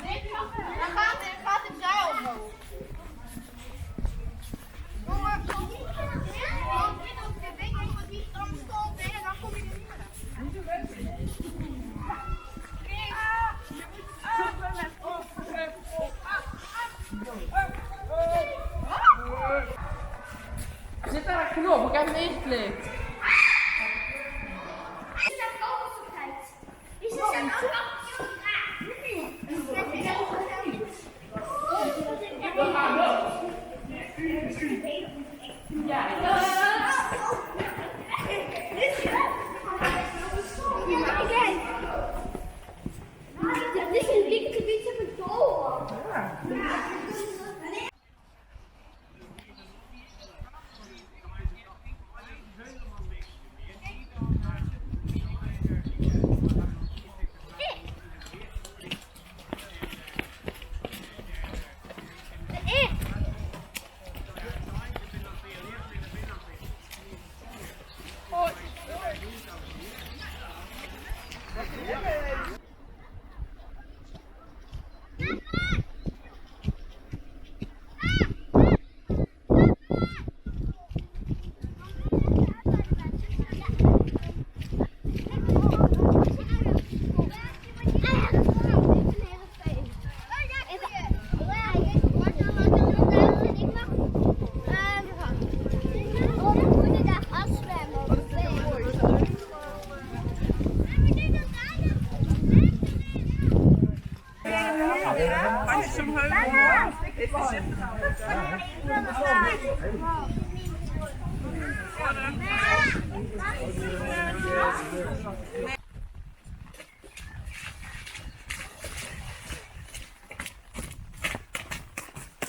Dan gaat de zeil omhoog. Dan stond en dan kom je er niet meer uit. Zit daar een knop? Ik heb hem ingeklikt. Die staat ook op de tijd. Die staat ook Ja, dit is een gebied heb ik door.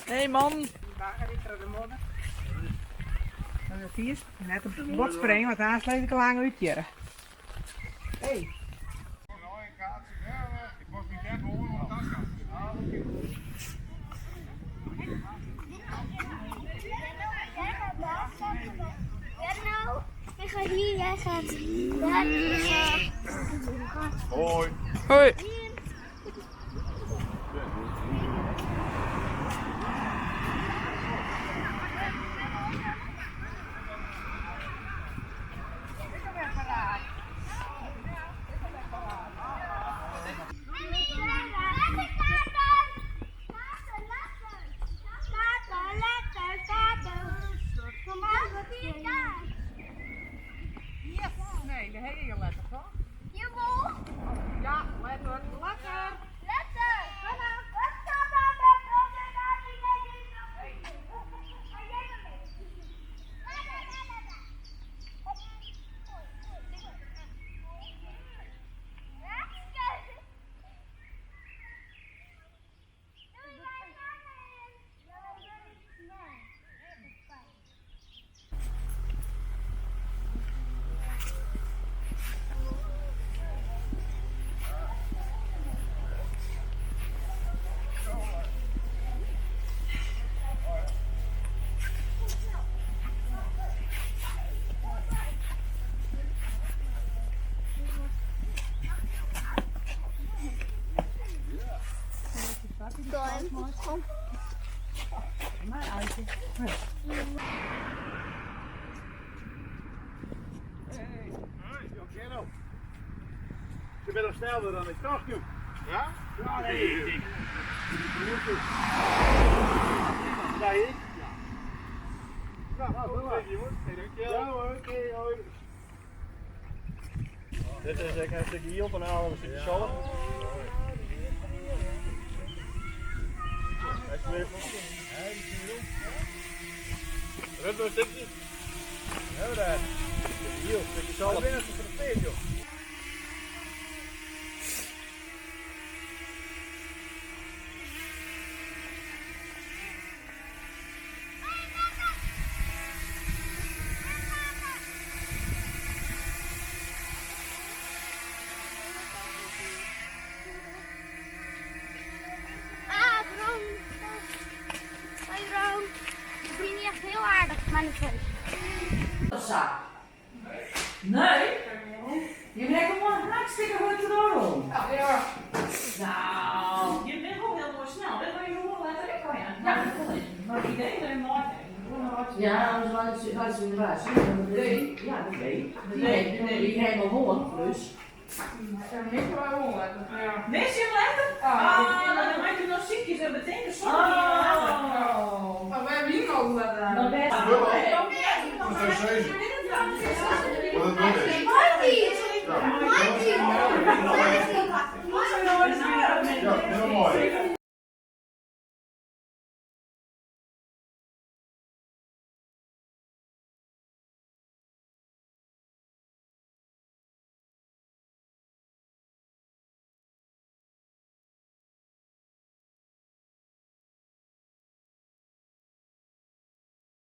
Nee man. Net op het bot springen, want daar sleep ik al lang uit hier. Hey. Ja, nou, ik ga hier, jij gaat daar. Ik ga Hoi. Hoi. hier. Nee, de hele letter toch? Jawel. Ja, letter, letter. Letter. Hey, yo kerel. Je bent nog sneller dan ik dacht, joh. Ja? Ja, nee. Ik Ja, ik? Ja. Nou, tot ziens, jongens. Hey, dankjewel. Ja hoor, oké, hoi. Dit is ek in stikje iel van halen, een stukje zalm. Alsjeblieft. Rutmer een stukje. Hebben we daar. Stukje iel, stukje zalm. joh. Ah, Bron. Hoi Bron. Ik vind niet echt heel aardig, maar niet leuk. Sa. Nee? Je bent gewoon hartstikke goed door. Ja. Nou, je bent wel heel mooi snel. Dat wil je wel later ik al ja. Ja, maar het idee dat je nooit Ja, anders was het in de Nee. Ja, dat weet ik. Nee, nee. Die helemaal horen, dus. Ja. Mis je hem later? Ah, Ah, dan maak je nog ziekjes en betekent soms. Oh. Maar wij hebben hier al wat aan. Dan ben je. Dat is zeven. Wat het nog is. Marty! Marty! Marty! Ja, heel mooi.